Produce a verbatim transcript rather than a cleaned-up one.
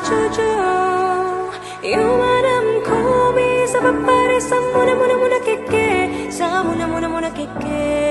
Tuju, you madam komi, sabab paresan muna, muna, muna keke, sa muna, muna, muna keke.